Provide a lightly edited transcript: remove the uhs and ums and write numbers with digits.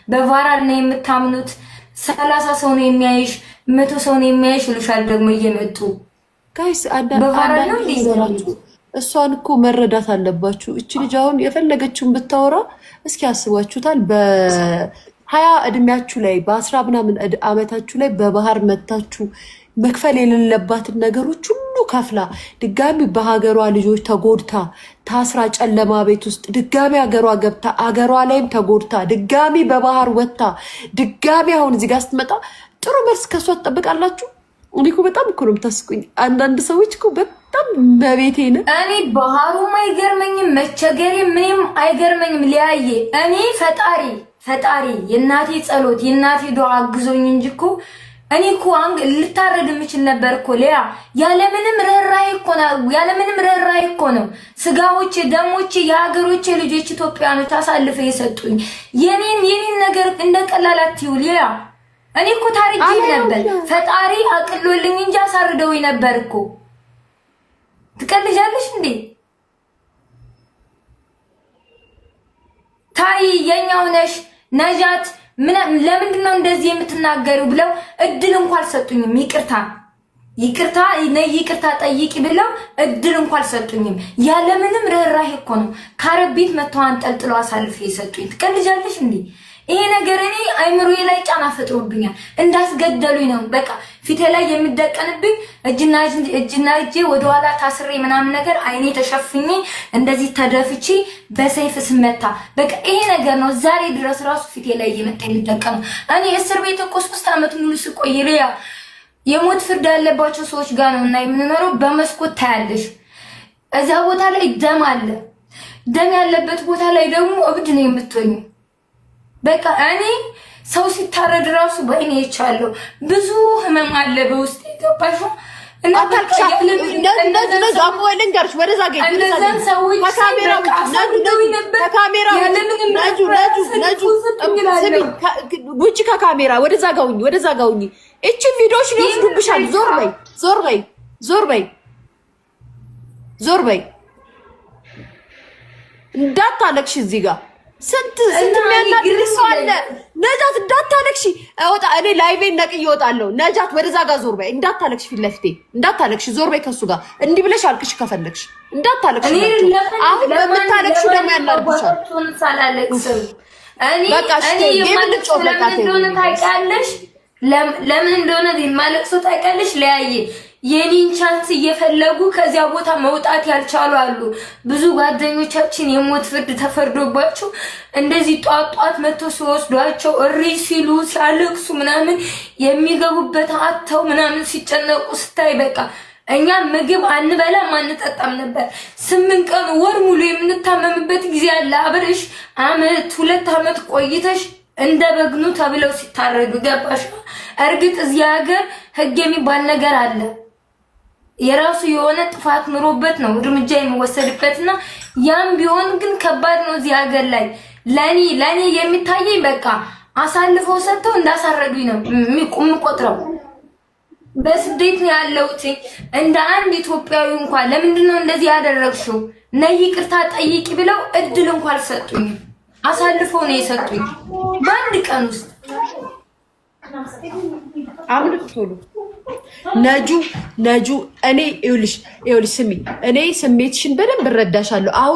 በ viral ነው የምታምኑት። 30 ሰው ነው የሚያይሽ፣ 100 ሰው ነው የሚያይሽ ይሉሻል ደግሞ እየመጡ። Guys፣ በ viral ነው እንዴ? እሷን እኮ መረዳት አለባችሁ። እቺ ልጅ አሁን የፈለገችውን ብታወራ እስኪ አስባችሁታል? በ20 እድሜያችሁ ላይ፣ በ10 ምናምን አመታችሁ ላይ በባህር መታችሁ መክፈል የሌለባትን ነገሮች ሁሉ ከፍላ፣ ድጋሚ በሀገሯ ልጆች ተጎድታ ታስራ ጨለማ ቤት ውስጥ፣ ድጋሚ ሀገሯ ገብታ አገሯ ላይም ተጎድታ፣ ድጋሚ በባህር ወጥታ፣ ድጋሚ አሁን እዚህ ጋር ስትመጣ ጥሩ መልስ ከእሷ ትጠብቃላችሁ? እኔ እኮ በጣም እኮ ነው የምታስቁኝ። አንዳንድ ሰዎች እኮ በጣም በቤቴን እኔ ባህሩም አይገርመኝም፣ መቸገሬ ምንም አይገርመኝም። ሊያየ እኔ ፈጣሪ ፈጣሪ የእናቴ ጸሎት የእናቴ ዱዓ አግዞኝ እንጂ እኮ እኔ እኮ ልታረድ የምችል ነበር እኮ ሊያ። ያለምንም ርህራሄ እኮ ነው፣ ያለምንም ርህራሄ እኮ ነው ስጋዎቼ፣ ደሞቼ፣ የሀገሮቼ ልጆች ኢትዮጵያኖች አሳልፈው የሰጡኝ። የኔን ነገር እንደ ቀላል አትዩ ሊያ። እኔ እኮ ታርጄ ነበር። ፈጣሪ አቅሎልኝ እንጂ አሳርደውኝ ነበር እኮ። ትቀልጃለሽ እንዴ? ታይ የኛው ነሽ ነጃት፣ ለምንድን ነው እንደዚህ የምትናገሪው ብለው እድል እንኳን አልሰጡኝም። ይቅርታ ይቅርታ ነይ ይቅርታ ጠይቂ ብለው እድል እንኳን አልሰጡኝም። ያለምንም ርህራሄ እኮ ነው ከአረብ ቤት መጥተው አንጠልጥለው አሳልፈው የሰጡኝ። ትቀልጃለሽ እንዴ? ይሄ ነገር እኔ አይምሮዬ ላይ ጫና ፈጥሮብኛል። እንዳስገደሉኝ ነው በቃ ፊቴ ላይ የሚደቀንብኝ። እጅና እጅና እጄ ወደኋላ ታስሬ ምናምን ነገር፣ አይኔ ተሸፍኜ እንደዚህ ተደፍቼ በሰይፍ ስመታ በቃ ይሄ ነገር ነው ዛሬ ድረስ ራሱ ፊቴ ላይ እየመጣ የሚደቀነው። እኔ እስር ቤት እኮ 3 ዓመት ሙሉ ስቆይ ሪያ የሞት ፍርድ ያለባቸው ሰዎች ጋር ነው እና የምንኖረው። በመስኮት ታያለሽ። እዛ ቦታ ላይ ደም አለ። ደም ያለበት ቦታ ላይ ደግሞ እብድ ነው የምትሆኙ። በቃ እኔ ሰው ሲታረድ ራሱ በእኔ ይቻለሁ። ብዙ ህመም አለ በውስጥ፣ የገባሽ? እና ልንገርሽ፣ ወደዛ እነዛን ሰዎች ከካሜራ ውጭ፣ ከካሜራ ወደዛ ጋውኝ፣ ወደዛ ጋውኝ። እችን ቪዲዮሽ ሊወስዱብሻል። ዞር በይ፣ ዞር በይ፣ ዞር በይ፣ ዞር በይ። እንዳታለቅሽ፣ እዚህ ጋር ስንት ስንት የሚያናድድ ሰው አለ። ነጃት እንዳታለቅሺ፣ እወጣ እኔ live ኤን ነቅዬ እወጣለሁ። ነጃት ወደዛ ጋር ዞር በይ፣ እንዳታለቅሺ፣ ፊት ለፊቴ እንዳታለቅሺ፣ ዞር በይ። ከሱ ጋር እንዲህ ብለሽ አልቅሽ ከፈለግሽ፣ እንዳታለቅሺ። አሁን በምታለቅሺው ደግሞ ያናድድሻል። በቃ እኔ የማለቅሰው ለምን እንደሆነ ታውቂያለሽ? ለምን እንደሆነ የማለቅሰው ታውቂያለሽ? ለያየ የኔን chance እየፈለጉ ከዚያ ቦታ መውጣት ያልቻሉ አሉ። ብዙ ጓደኞቻችን የሞት ፍርድ ተፈርዶባቸው እንደዚህ ጧት ጧት መጥተው ሲወስዷቸው እሪ ሲሉ ሲያለቅሱ ምናምን፣ የሚገቡበት አጥተው ምናምን ሲጨነቁ ስታይ በቃ እኛ ምግብ አንበላም አንጠጣም ነበር። 8 ቀን ወር ሙሉ የምንታመምበት ጊዜ አለ። አብረሽ አመት 2 አመት ቆይተሽ እንደ በግኑ ተብለው ሲታረዱ፣ ገባሽ? እርግጥ እዚህ ሀገር ህግ የሚባል ነገር አለ። የራሱ የሆነ ጥፋት ኑሮበት ነው እርምጃ የሚወሰድበትና ያም ቢሆን ግን ከባድ ነው። እዚህ ሀገር ላይ ለኔ የሚታየኝ በቃ አሳልፈው ሰጥተው እንዳሳረዱኝ ነው የምቆጥረው። በስደት ነው ያለሁት። እንደ አንድ ኢትዮጵያዊ እንኳን ለምንድን ነው እንደዚህ ያደረግሽው፣ ነይ ይቅርታ ጠይቂ ብለው እድል እንኳን አልሰጡኝም። አሳልፈው ነው የሰጡኝ በአንድ ቀን ውስጥ። አምልክ ቶሎ ነጁ፣ ነጁ፣ እኔ ይኸውልሽ፣ ይኸውልሽ፣ ስሚ፣ እኔ ስሜትሽን በደንብ እረዳሻለሁ አሁን።